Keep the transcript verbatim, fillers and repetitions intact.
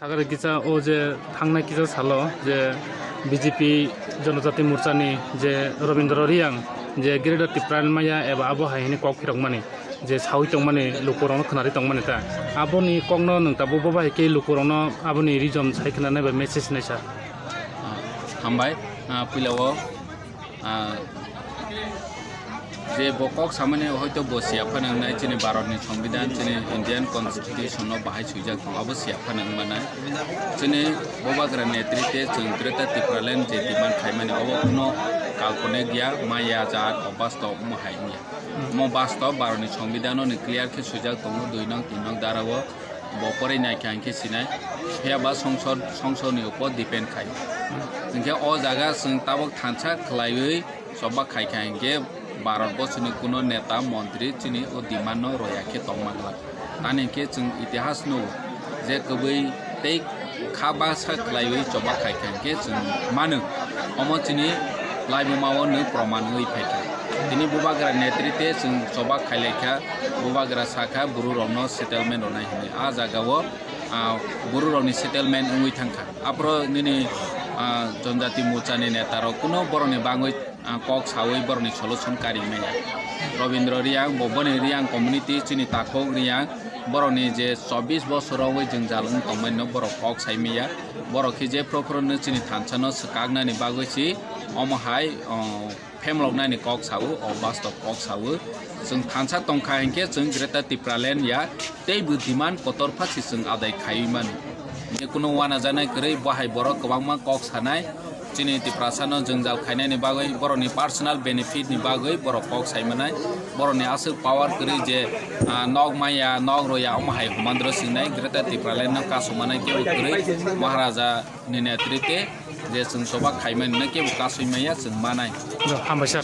Thakre kisa o je thangnai kisa salo je B J P Jonojati Morchani je Rabindra Reang je Greater Tipraland maya eba abo hai hwnwi kok phirokmani je sawi tongmani lukurokno khwnari tongmani ta aboni kokno nwng tabuk bo bahai khe lukurokno aboni rijom sai khwnanai bai message nai sir. Ah, hambai. Ah, puila o, ah, je bo kok samani hoito bo siya phano wngnai chini Bharatni Songbidan, chini Indian Constitution no bahai swijak tongo, abo siya phano wngmanai. Chini Bubagra netrite chwng Greater Tipraland je demand khaimani obo kuno kalponik ya, maya jat, o bastob omo hai wngya. Omo bastob Bharatni Songbidan no ni clear khe swijak tongo, dui nong, tin nong dara o. Bo porwi naikha hinkhe sinai, phiya ba songsor, songsor ni upor depend khai. Hinkhe o jaga chwng tabok thansa khwlaiwi choba khaikha hinkhe Bharat borsoni kuno neta montri chini o demand no roya khe tongmangla. Tani hinkhe chwng itihas no je kwbwi tei kha baksa khwlaiwi choba khaikha hinkhe chwng mano. Omo chini laibuma o nwng proman wngwi phaikha. Tini Bubagra netrite chwng choba khailaikha. Bubagra sakha bororokno settlement rwnai hwnwi. A jagao, ah, bororokni settlement wngwi thangkha. Aphuru nini, ah, Jonojati Morchani netarok kuno borokni bagwi, ah, kok sawi borokni solution kari manya. Rabindra Reang, bo boni Reang community chini takhuk Reang, borokni je chobbish bosor wngwi jwngjal wng tongmani no borok kok sai manya. Borok khe jephru phruno chini thansano swkaknani bagwi si omo hai, oh, phemloknani kok sao, o bastob kok sao. Chwng thansa tongkha hinkhe chwng Greater Tipraland ya teibo demand kotor phasi chwng adai khaiwi mano. Je kuno wanajaknai kwrwi bahai borok kwbangma kok sanai. Chini Tiprasano jwngjal khainani bagwi borokni personal benefit ni bagwi borok kok sai manai. Borokni aswk power kwrwi je, ah, nok maya, nok roya omo hai humandro singnai Greater Tipraland no kasuk manai kebo kwrwi Maharaja ni netrite je chwng choba khaimani no kebo kasui maya chwng manai. Hambai sir.